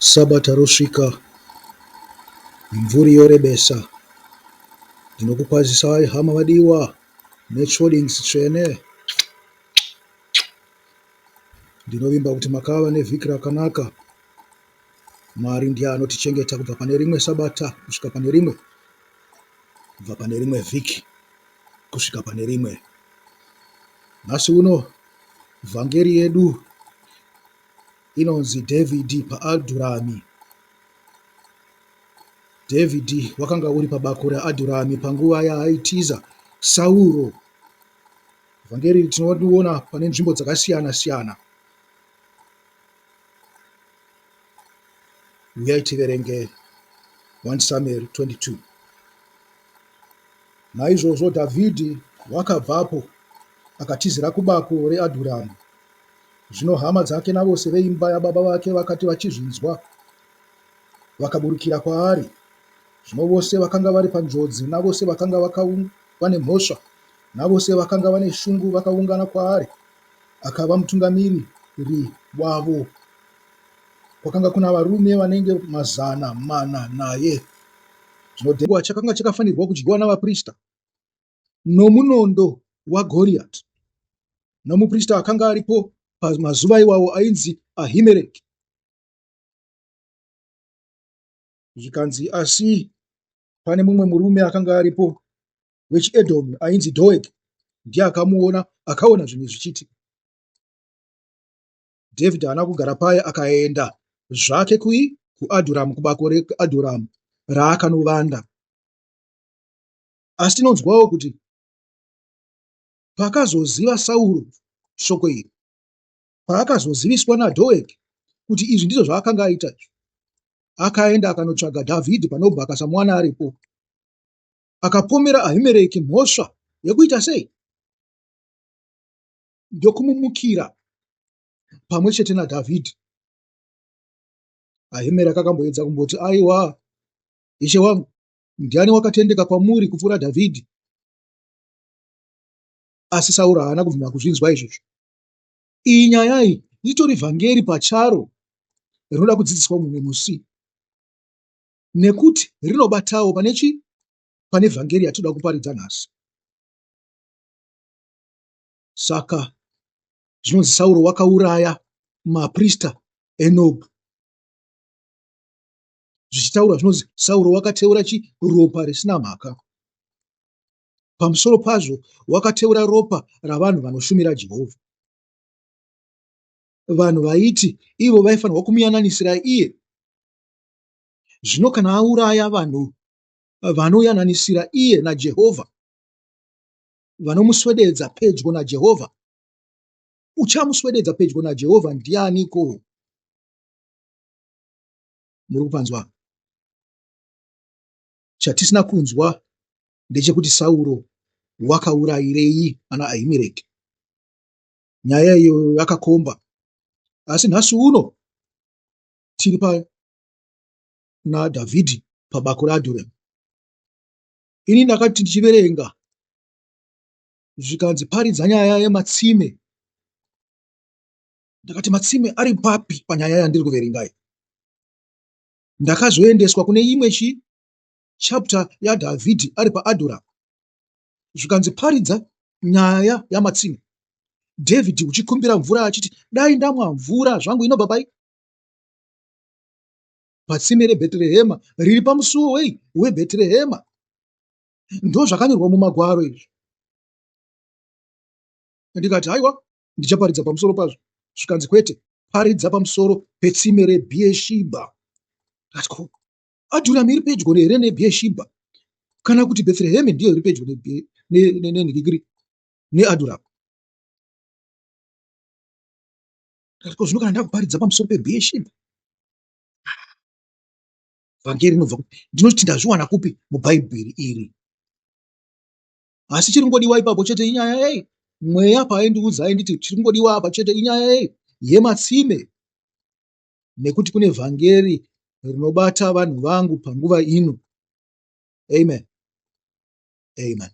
Sabata rosvika, mimvuri yorebesa. Ndinokukwazisai hama vadiwa netsvodings tsvene. Ndinovimba kuti makava nevhiki rakanaka. Mwari ndiye anotichengeta kubva pane rimwe Sabata kusvika pane rimwe, kubva pane rimwe vhiki kusvika pane rimwe. Nhasi uno vhangeri yedu inonzi Dhavhidhi paAdhurami. Dhavhidhi wakanga uri pabako reAdhurami panguva yaaitiza Sauro. Vhangeri iri tinoriona pane nzvimbo dzakasiyana siyana. Uyai tiverenge 1 Samueri 22. Naizvozvo Dhavhidhi wakabvapo akatizira kubako reAdhurami. Zvino hama dzake navose veimba yababa vake vakati vachizvinzwa, vakaburukira kwaari. Zvino vose vakanga vari panjodzi navose vakanga vane mhosva navose vakanga vane shungu vakaungana kwaari, akava mutungamiriri wavo. Kwakanga kuna varume vanenge 400 naye. Zvino chingwa chakanga chakafanirwa kudyiwa navaprista nomunondo waGoriati. Nomuprista akanga aripo pamazuva iwawo ainzi Ahimereki. Zvikanzi, asi pane mumwe murume akanga aripo wechiEdhomi ainzi Dhoegi, ndiye akamuona, akaona zvinhu zvichiitika. David haana kugara paye akaenda zvake kui kuAdhuramu kubako reAdhuramu raakanovanda. Asi tinonzwawo kuti pakazoziva Sauro shoko iri, paakazoziviswa naDhoegi kuti izvi ndizvo zvaakanga aita izvi, akaenda akanotsvaga Dhavhidhi paNobhu akasamuwana aripo. Akapomera Ahimereki mhosva yekuita sei? Ndokumumukira pamwe chete naDhavhidhi. Ahimereki akamboedza kumboti, aiwa, ishe wangu, ndiani wakatendeka kwamuri kupfuura Dhavhidhi? Asi Sauro haana kubvuma kuzvinzwa izvozvo. Iyi nyaya iyi ritori vhangeri pacharo rinoda kudzidziswa mumwe musi nekuti rinobatawo pane chi pane vhangeri yatinoda kuparidza nhasi. Saka zvinonzi Sauro wakauraya maprista eNobhu. Zvichitaurwa zvinonzi Sauro wakateura chi ropa risina mhaka. Pamusoro pazvo wakateura ropa ravanhu vanoshumira Jehovha. Vanhu vaiti ivo vaifanirwa kumuyananisira iye. Zvino kana auraya vanhu vanoyananisira iye naJehovha, vanomuswededza pedyo naJehovha, uchamuswededza pedyo naJehovha ndianiko? Muri kupanzwa? Chatisina kunzwa ndechekuti Sauro wakaurayirei ana Ahimereki. Nyaya iyoyo yakakomba. Asi nhasi uno tiri pana Dhavhidhi pabako raAdhuramu. Ini ndakati ndichiverenga zvikanzi paridza nyaya yematsime. Ndakati matsime ari papi panyaya yandiri kuverenga iyi? Ndakazoendeswa kune imwe chi chapter yaDhavhidhi ari paAdhuramu. Zvikanzi paridza nyaya yamatsime. David uchikumbira mvura achiti dai ndamwa mvura zvangu inobva pai? Patsime reBheterehema riri pamusuwo wei weBheterehema. Ndozvakanyorwa mumagwaro izvi. Ndikati haiwa ndichaparidza pamusoro pazvo. Zvikanzi kwete, paridza pamusoro petsime reBheersheba. Ndikati ko Adhurami iri pedyo here neBheersheba kana kuti Bhetherehemi ndiyo iri pedyo nenhikikiri neAdhuramu? Ndikati ko zvino kana ndakuparidza pamusoro peBheersheba vhangeri rinobva kupi? Ndinoti ndazviwana kupi muBhaibheri iri? Asi chiri kungodiwa ipapo chete inyaya yei? Mweya paaindiudza ainditi chiri kungodiwa apa chete inyaya yei? Yematsime. Nekuti kune vhangeri rinobata vanhu vangu panguva ino. Amen. Amen.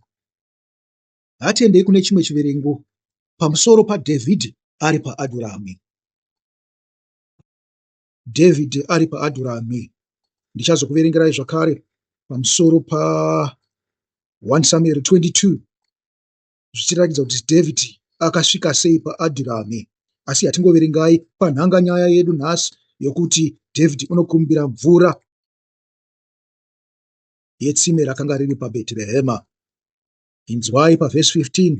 Ngatiendei kune chimwe chiverengo pamusoro paDhavhidhi ari paAdhurami. Dhavhidhi ari paAdhurami. Ndichazokuverengerai zvakare pamusoro pa 1 Samueri 22 zvichiratidza kuti Dhavhidhi akasvika sei paAdhurami. Asi hatingoverengai panhanga nyaya yedu nhasi yokuti Dhavhidhi unokumbira mvura yetsime rakanga riri paBheterehema. Inzwai pavhesi 15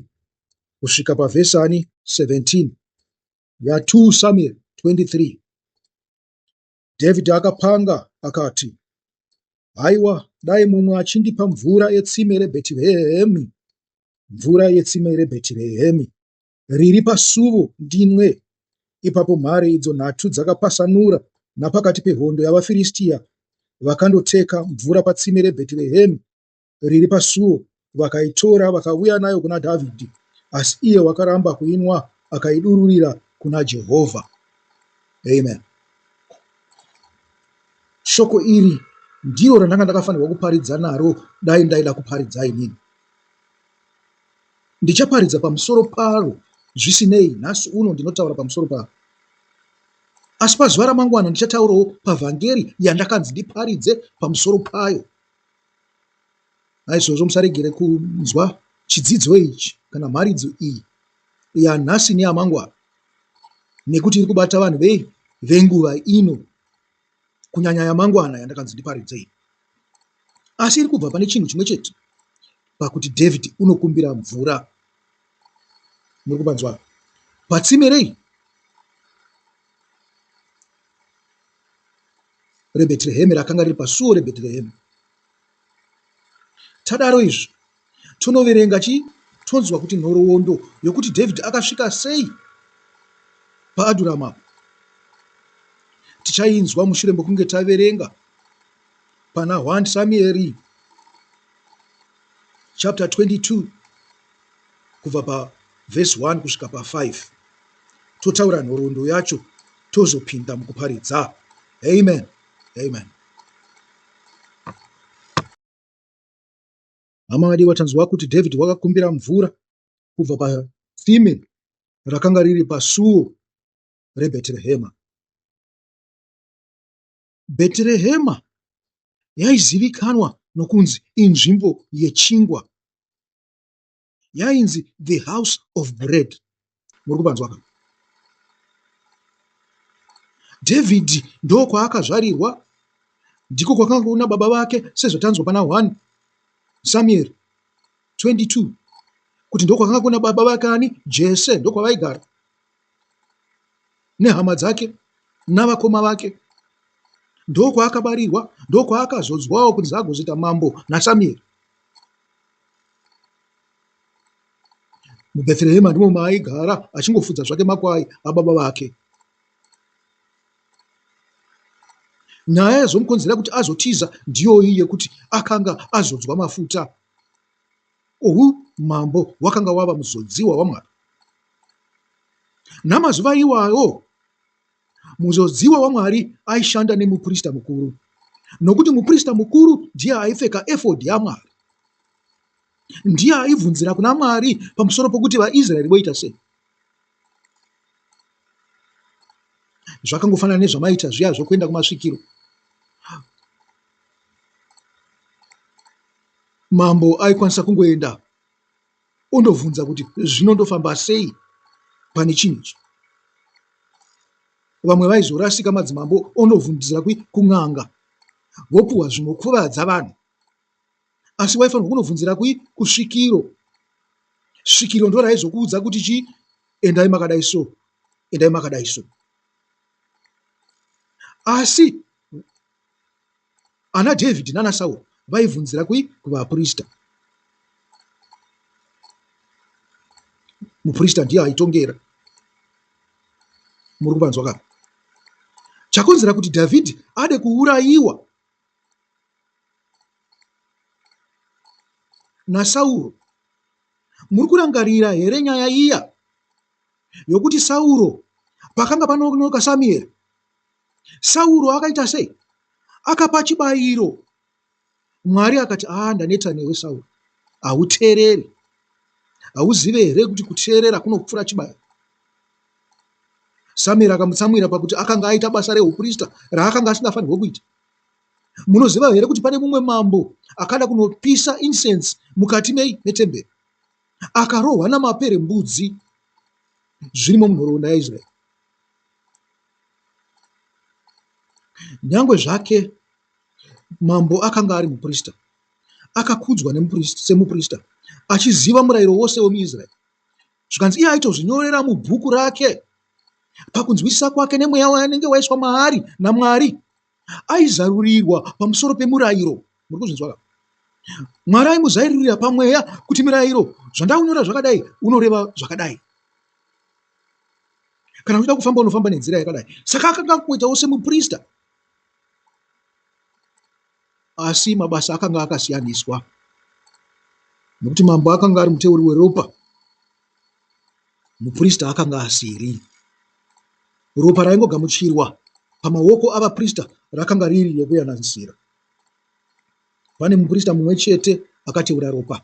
kusvika pavhesi ani 17 ya2 Samuel 23. Dhavhidhi akapanga akati, Haiwa, dai mumwe achindipa mvura yetsime reBhetirehemi, mvura yetsime reBhetirehemi riri pasuvo ndinwe. Ipapo mhare idzo nhatu dzakapasanura napakati pehondo yavaFiristia vakandoteka mvura patsime reBhetirehemi riri pasuo, vakaitora vakauya nayo kuna Dhavhidhi, asi iye wakaramba kuinwa, akaidururira kuna Jehovha. Amen. Shoko iri ndiro randanga ndakafanirwa kuparidza naro dai ndaida kuparidza inini. Ndichaparidza pamusoro paro zvisinei nhasi uno ndinotaura pamusoro paro. Asi pazuva ramangwana ndichataurawo pavhangeri yandakanzi ndiparidze pamusoro payo. Naizvozvo musaregere kunzwa chidzidzo ichi kana mharidzo iyi yanhasi neyamangwana nekuti iri kubata vanhu vei venguva ino kunyanya yamangwana yandakanzi ndiparidze iyi. Asi iri kubva pane chinhu chimwe chete pakuti David unokumbira mvura. Muri kupanzwa? Patsime rei? reBhetrehemi rakanga riri pasuo reBhetrehemi. Tadaro izvi, tonoverenga chii? Tonzwa kuti nhoroondo yokuti Dhavhidhi akasvika sei paAdhuramu apo tichainzwa mushure mokunge taverenga pana 1 Samueri chapter 22 kubva pavhesi 1 kusvika pa5 totaura nhoroondo yacho tozopinda mukuparidza. Amen. Amen. Hama vadiwa, tanzwa kuti David wakakumbira mvura kubva patsime rakanga riri pasuo reBheterehema. Bheterehema yaizivikanwa nokunzi inzvimbo yechingwa. Yainzi the house of bread. Muri kupanzwa ka? David ndokwaakazvarirwa, ndiko kwakanga kuna baba vake sezvatanzwa pana 1 Samueri 22 kuti ndokwakanga kuna baba vake ani Jese, ndokwavaigara nehama dzake navakoma vake, ndokwaakabarirwa, ndokwaakazodzwawo kunzi agozoita mambo naSamueri. MuBheterehema ndimo maaigara achingofudza zvake makwai ababa vake. Nyaya yazomukonzera kuti azotiza ndiyoyi yekuti akanga azodzwa mafuta oumambo hwakanga wava muzodziwa waMwari. Namazuva iwayo Muzodziwa waMwari aishanda nemuprista mukuru, nokuti muprista mukuru ndiye aipfeka efodhi yaMwari. Ndiye aibvunzira kuna Mwari pamusoro pokuti vaIsraeri voita sei. Zvakangofanana nezvamaita zviya zvokuenda kumasvikiro. Mambo aikwanisa kungoenda ondobvunza kuti zvino ndofamba sei pane chinhu ichi. Vamwe vaizorasika madzimambo ondobvunzira kun'anga vopuhwa zvinokuvadza vanhu. Asi waifanirwa kunobvunzira kui kusvikiro. Svikiro ndoraizokuudza kuti chii endai makadai so, endai makadai so. Asi Ana David nana Sauro vaibvunzira kui kuvaprista. Muprista ndiye aitongera. Muri kupanzwa ka? Chakonzera kuti Dhavhidhi ade kuurayiwa naSauro. Muri kurangarira here nyaya iya yokuti Sauro pakanga panonoka Samueri Sauro akaita sei? Akapa chibayiro. Mwari akati, ah, ndaneta newe Sauro, hauteereri. Hauzive here kuti kuteerera kunopfuura chibayiro? Samueri akamutsamwira pakuti akanga aita basa rehuprista raakanga asingafanirwe kuita. Munoziva here kuti pane mumwe mambo akada kunopisa incense mukati mei metemberi? Akarohwa namaperembudzi. Zvirimo munhoroondo yaIsraeri. Nyangwe zvake mambo akanga ari muprista, akakudzwa semuprista achiziva murayiro wose wemuIsraeri. Zvikanzi iye aitozvinyorera mubhuku rake pakunzwisisa kwake nemweya wainenge waiswa maari naMwari. Aizarurirwa pamusoro pemurayiro. Muri kuzvinzwa ka? Mwari aimuzaririra pamweya kuti mirayiro zvandakunyora zvakadai unoreva zvakadai. Kana uchida kufamba unofamba nenzira yakadai. Saka akanga akuitawo semuprista. Asi mabasa akanga akasiyaniswa nokuti mambo akanga ari muteuri weropa, muprista akanga asiri. Ropa raingogamuchirwa pamaoko avaprista rakanga riri rekuyananisira. Pane muprista mumwe chete akateura ropa,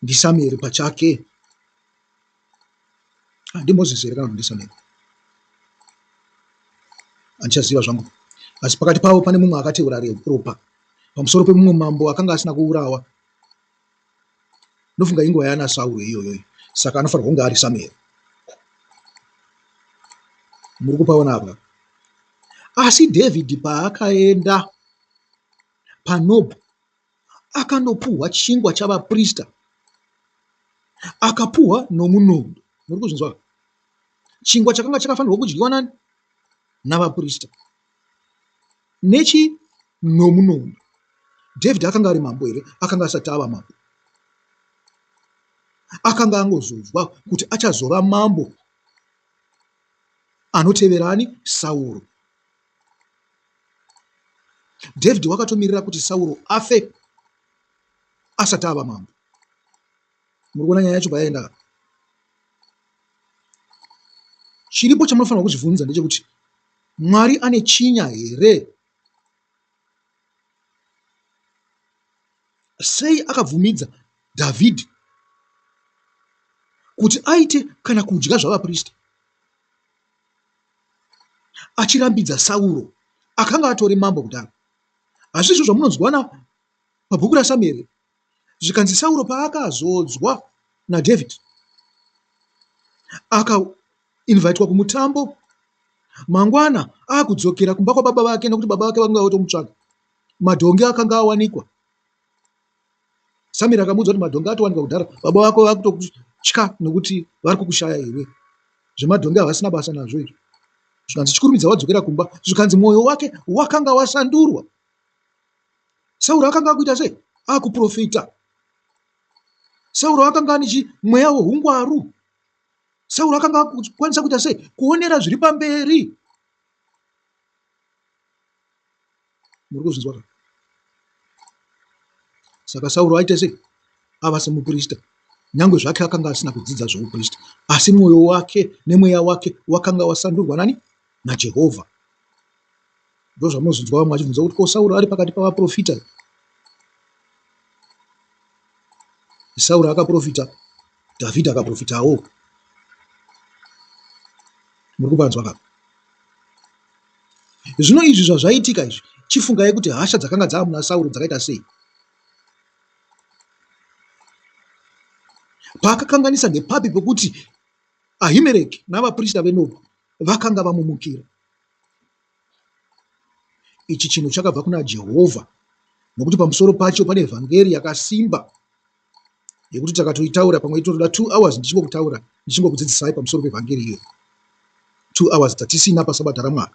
ndiSamueri pachake. Ah, ndiMozisi here kana kuti ndiSamueri? Handichaziva zvangu. Asi pakati pavo pane mumwe akateura ropa pamusoro pemumwe mambo akanga asina kuurawa. Ndofunga inguva yaana Sauro iyoyo, saka anofanirwa kunge ari Samueri. Muri kupaona apa? Asi Dhavhidhi paakaenda paNobhu akandopuhwa chingwa chavaprista, akapuhwa nomunondo. Muri kuzvinzwa? Chingwa chakanga chakafanirwa kudyiwa nani? Navaprista. Nechi? Nomunondo. Dhavhidhi akanga ari mambo here? Akanga asati ava mambo. Akanga angozodzwa kuti achazova mambo anotevera ani? Sauro. Dhavhidhi wakatomirira kuti Sauro afe asati ava mambo. Muri kuona nyaya yacho payaenda? Chiripo chamunofanirwa kuzvibvunza ndechekuti Mwari ane chinya here? Sei akabvumidza Dhavhidhi kuti aite kana kudya zvavaprista achirambidza Sauro akanga atori mambo kudhara? Hazvizvo zvamunonzwana pabhuku raSamueri Zvikanzi Sauro paakazodzwa naDavid akainvhaitwa kumutambo mangwana akudzokera kumba kwababa vake nekuti baba vake vakanga vatomutsvaga. Madhongi akanga awanikwa. Samueri akamuudza kuti madhongi atowanikwa kudhara, baba vako vakutokutya nekuti vari kukushaya iwe. Zvemadhongi havasina basa nazvo izvi. Zvikanzi chikurumidza wadzokera kumba. Zvikanzi mwoyo wake wakanga wasandurwa. Sauro akanga akuita sei? Akuprofita. Sauro akanga ane chi mweya wehungwaru. Sauro akanga akukwanisa kuita sei? Kuonera zviri pamberi. Muri kuzvinzwa ka? Saka Sauro aita sei? Ava semuprista. Nyangwe zvake akanga asina kudzidza zveuprista, asi mwoyo wake nemweya wake wakanga wasandurwa nani? NaJehovha. Ndozvamunozonzwa vamwe vachibvunza kuti ko Sauro ari pakati pavaprofita? Sauro akaprofita, Dhavhidhi akaprofitawo. Muri kupanzwa ka? Zvino izvi zvazvaitika izvi, chifungai kuti hasha dzakanga dzava muna Sauro dzakaita sei? Paakakanganisa ndepapi pekuti Ahimereki navaprista veNobhu vakanga vamumukira? Ichi chinhu chakabva kuna Jehovha, nokuti pamusoro pacho pane vhangeri yakasimba yekuti takatoitaura pamwe itotoda 2 hours ndichingokutaura ndichingokudzidzisai pamusoro pevhangeri iyoyo 2 hours dzatisina pasabata raMwari.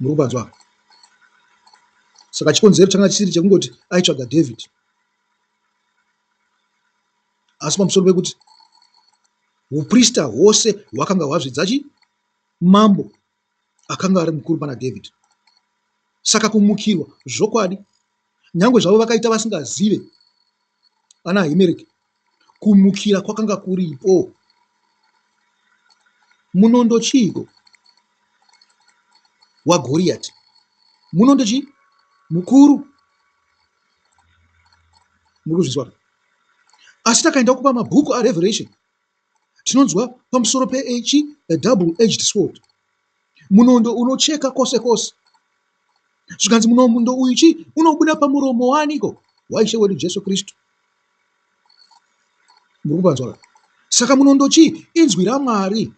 Muri kupanzwa? Saka chikonzero changa chisiri chekungoti aitsvaga David, asi pamusoro pekuti huprista hwose hwakanga hwazvidza chi mambo akanga ari mukuru pana David. Saka kumukirwa zvokwadi, nyangwe zvavo vakaita vasingazive ana Ahimereki, kumukira kwakanga kuripo. Munondo chiiko waGoriyati? Munondo chii? Mukuru. Muri kuzvinzwa? Asi takaenda kupa mabhuku aRevelation. Tinonzwa pamusoro pechi a double edged sword, munondo unocheka kwose kwose. Zvikanzi munondo uyu chi unobuda pamuromo waaniko? WaIshe wedu Jesu Kristu. Muri kupanzwa ka? Saka munondo chii? Inzwi raMwari.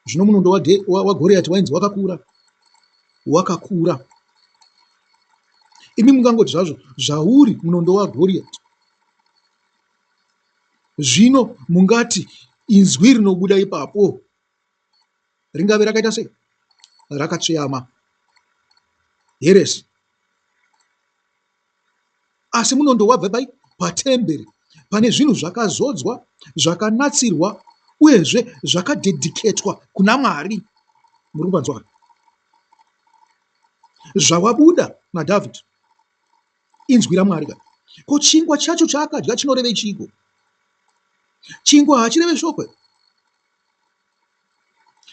Zvino munondo waGoriati wainzi wakakura. Wakakura. Imi mungangoti zvazvo zvauri munondo waGoriati. Zvino mungati inzwi rinobuda ipapo ringave rakaita sei? Rakatsveyama heresi. Asi munondo wabva pai? Patemberi, pane zvinhu zvakazodzwa, zvakanatsirwa uyezve zvakadhedhiketwa kuna Mwari. Muri kupanzwa? Zvawabuda naDhavhidhi Inzwi raMwari ka. Ko chingwa chacho chaakadya chinorevei chiiko? Chingwa hachireve shoko.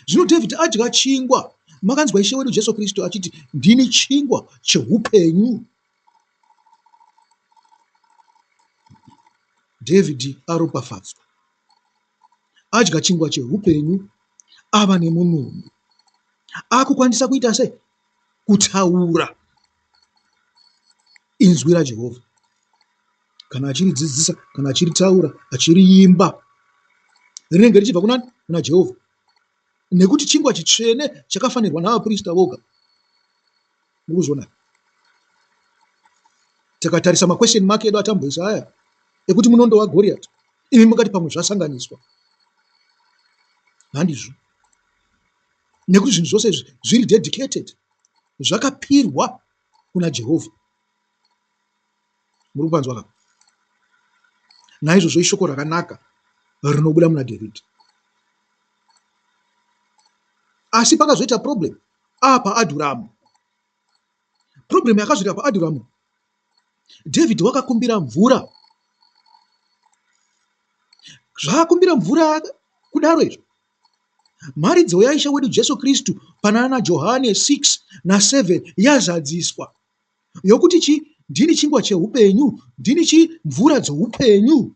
Zvino David adya chingwa. Makanzwa Ishe wedu Jesu Kristu achiti, ndini chingwa cheupenyu. David aropafadzwa. Adya chingwa cheupenyu, ava nemunondo. Akukwanisa kuita sei? Kutaura inzwi raJehovha. Kana achiridzidzisa, kana achiritaura, achiriimba, rinenge richibva kunani? Kuna Jehovha. Nekuti chingwa chitsvene chakafanirwa navaprista voga. Murikuzviona? Takatarisa maquestion mark edu atamboisa aya ekuti munondo waGoriati, imi mungati pamwe zvasanganiswa. Handizvo. Nekuti zvinhu zvose izvi zviri dedicated, zvakapirwa kuna Jehovha. Muri kupanzwa ka? Naizvozvo ishoko rakanaka rinobuda muna David. Asi pakazoita problem apa Adhuramu. Problem yakazoita paAdhuramu, David wakakumbira mvura. Zvaakumbira mvura kudaro izvo, mharidzo yaIshe wedu Jesu Kristu pana Johane 6 na7 yazadziswa yokuti chi ndini chingwa cheupenyu, ndini chi mvura dzoupenyu.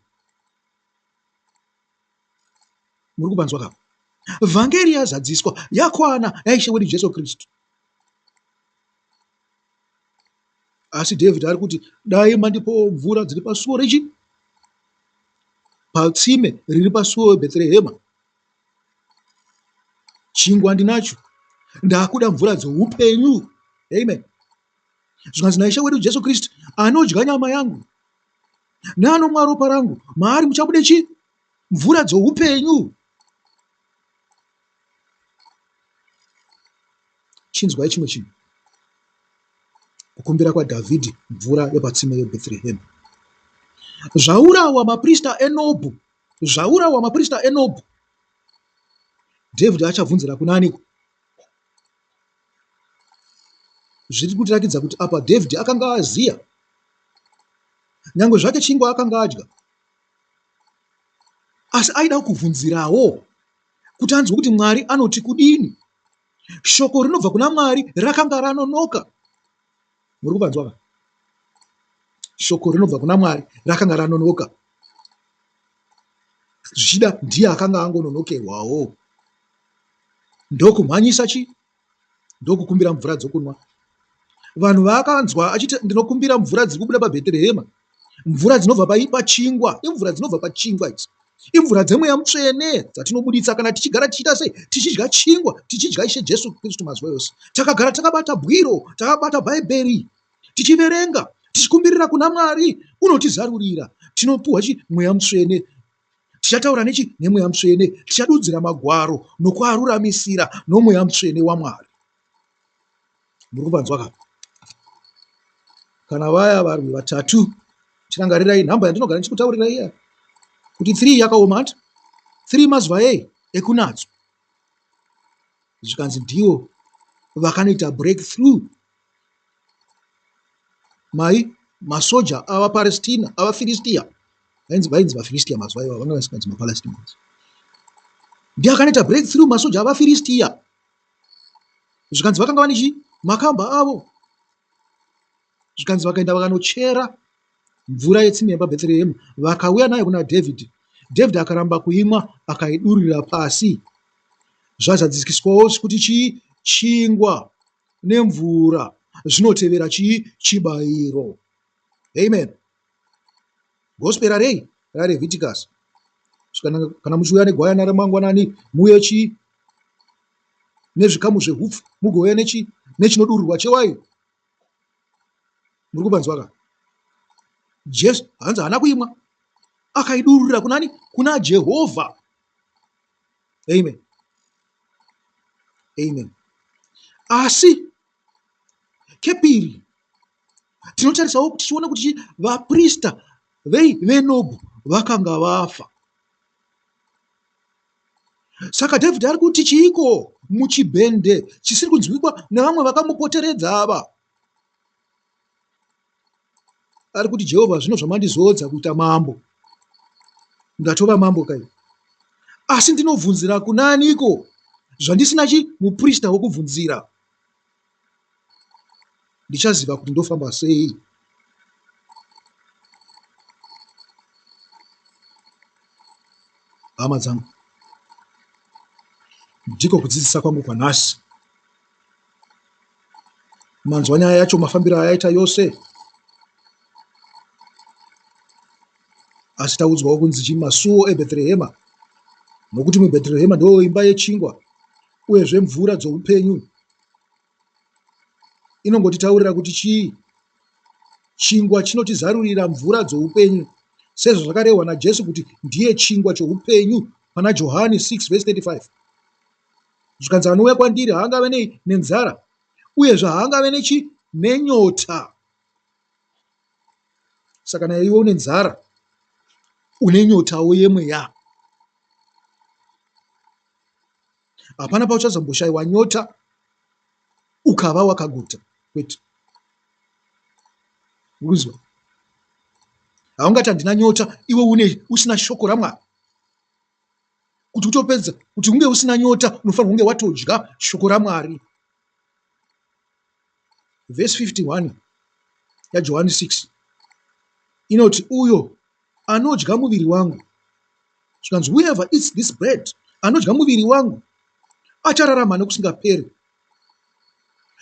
Muri kupanzwa ka? Vhangeri yazadziswa, yakwana yaIshe wedu Jesu Kristu. Asi David ari kuti dai mandipawo mvura dziri pasuo rechi patsime riri pasuo reBheterehema. Chingwa ndinacho, ndakuda mvura dzoupenyu. Amen. Zvikanzi naIshe wedu Jesu Kristu, anodya nyama yangu neanomwa ropa rangu, maari muchabude chi mvura dzoupenyu. Chinzwai chimwe chinhu. Kukumbira kwaDhavhidhi mvura yepatsime yeBhetrehema. Zvaurawa maprista eNobhu, zvaurawa maprista eNobhu. David achabvunzira kuna aniko? Zviri kutirakidza kuti apa David akanga aziya. Nyangwe zvake chingwa akanga adya. Asi aida kubvunzirawo kuti anzwe kuti Mwari anoti kudini. Shoko rinobva kuna Mwari rakanga ranonoka. Muri kupanzwa ka? Shoko rinobva kuna Mwari rakanga ranonoka. Zvichida ndiye akanga angononokerwawo. Ndokumhanyisa chi? Ndokukumbira mvura dzokunwa. Vanhu vaakanzwa achiti ndinokumbira mvura dziri kubuda paBheterehema, mvura dzinobva pai pachingwa, imvura dzinobva pachingwa idzi. Imvura dzemweya mutsvene dzatinobuditsa kana tichigara tichiita sei? Tichidya chingwa, tichidya Ishe Jesu Kristu mazuva yose. Takagara takabata bwiro, takabata Bhaibheri, tichiverenga, tichikumbirira kuna Mwari, unotizarurira. Tinopuhwa chi mweya mutsvene. Tichataura nechi nemweya mutsvene, tichadudzira magwaro nokuaruramisira nomweya mutsvene waMwari. Muri kupanzwa ka? Kana vaya varwi vatatu, chirangarirai nhamba yandinogara ndichikutaurirai iya kuti 3 yakaoma hanti? 3 mazuva ei ekunatswa. Zvikanzi ndiwo vakanoita breakthrough mai masoja avaParestina avaFiristia vainzi vainzi vaFiristia mazuva iwayo vanga vasinganzi maPalestinians ndiye akanoita breakthrough masoja avaFiristia zvikanzi vakanga vane chii makamba avo zvikanzi vakaenda vakanochera mvura yetsime yepabhetherehemu vakauya nayo kuna dhavhidhi. David akaramba kuimwa akaidururira pasi. Zvazadzikiswawo kuti chii? Chingwa nemvura zvinotevera chii? Chibayiro. Amen. Gospel rei? RaLeviticus. Kana, kana muchiuya negwayana remangwanani muuye chii? Nezvikamu zvehupfu mugouya nechii? Nechinodururirwa chewaini. Muri kupanzwa ka? Jesu hanzi haana kuimwa akaidururira kunani? Kuna Jehovha. Amen. Amen. Asi kepiri tinotarisawo tichiona kuti vaprista vei veNobhu vakanga vafa. Saka Dhavhidhi ari kuti chiiko muchibhende chisiri kunzwikwa nevamwe vakamupoteredza ava? Ari kuti Jehovha zvino zvamandizodza kuita mambo, ndatova mambo kai, asi ndinobvunzira kunaniko zvandisina chi muprista wokubvunzira? Ndichaziva kuti ndofamba sei. Hama dzangu, ndiko kudzidzisa kwangu kwanhasi. Manzwa nyaya yacho mafambiro ayaita yose, asi taudzwawo kunzi chii masuo eBhetrehema, nokuti muBhetrehema ndo imba yechingwa uyezve mvura dzoupenyu. Inongotitaurira kuti chii? Chingwa chinotizarurira mvura dzoupenyu, sezvazvakarehwa naJesu kuti ndiye chingwa choupenyu pana Johani 6 vhesi 35. Zvikanzi anouya kwandiri haangave nei nenzara, uyezve haangave nechi nenyota. Saka kana iwe une nzara, une nyotawo yemweya. Hapana pauchazomboshayiwa nyota ukava wakaguta, kwete. Urikuzwa? Haungati handina nyota iwe une usina shoko raMwari. Kuti utopedza kuti unge usina nyota unofanirwa kunge watodya shoko raMwari. Vhesi 51 yaJohani 6 inoti uyo anodya muviri wangu zvikanzi whoever eats this bread anodya muviri wangu achararama nokusingaperi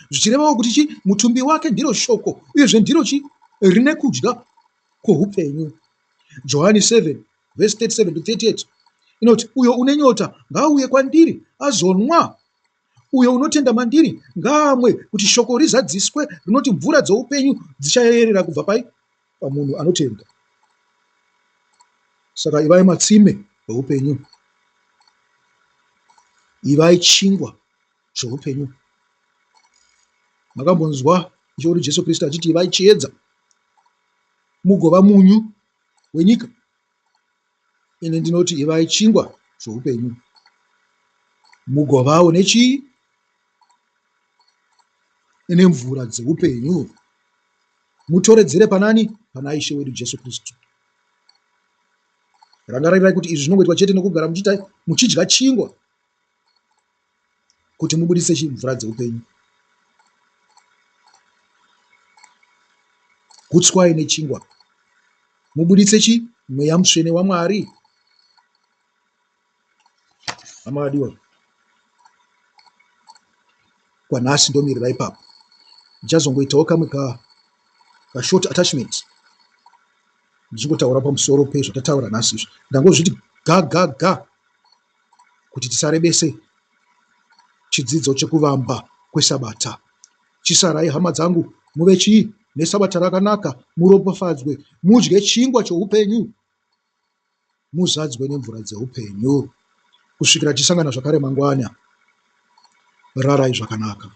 zvichirevawo kuti chi mutumbi wake ndiro shoko uyezve ndiro chi rine kudya kwoupenyu johani 7 vhesi 37 to 38 inoti uyo une nyota ngaauye kwandiri azonwa uyo unotenda mandiri ngaamwe kuti shoko rizadziswe rinoti mvura dzoupenyu dzichayerera kubva pai pamunhu anotenda. Saka ivai matsime eupenyu. Ivai chingwa choupenyu. Makambonzwa Ishe wedu Jesu Kristu achiti ivai chiedza mugova munyu wenyika. Ini ndinoti ivai chingwa choupenyu mugovawo nechii? Nemvura dzeupenyu. Mutoredzere panani? Pana Ishe wedu Jesu Kristu. Rangarirai kuti izvi zvinongoitwa chete nokugara muchiita muchidya chingwa kuti mubudise mvura dzeupenyu. Gutswai nechingwa mubuditse chi mweya mutsvene waMwari. Hama vadiwa, kwanhasi ndomirira ipapo. Ndichazongoitawo kamwe ka kashort attachment ndichingotaura pamusoro pezvatataura nhasi izvi. Ndangozviti ga ga ga kuti tisarebese chidzidzo chekuvamba kwesabata. Chisarai hama dzangu muve chii nesabata rakanaka, muropafadzwe, mudye chingwa choupenyu muzadzwe nemvura dzeupenyu kusvikira tichisangana zvakare mangwana. Rarai zvakanaka.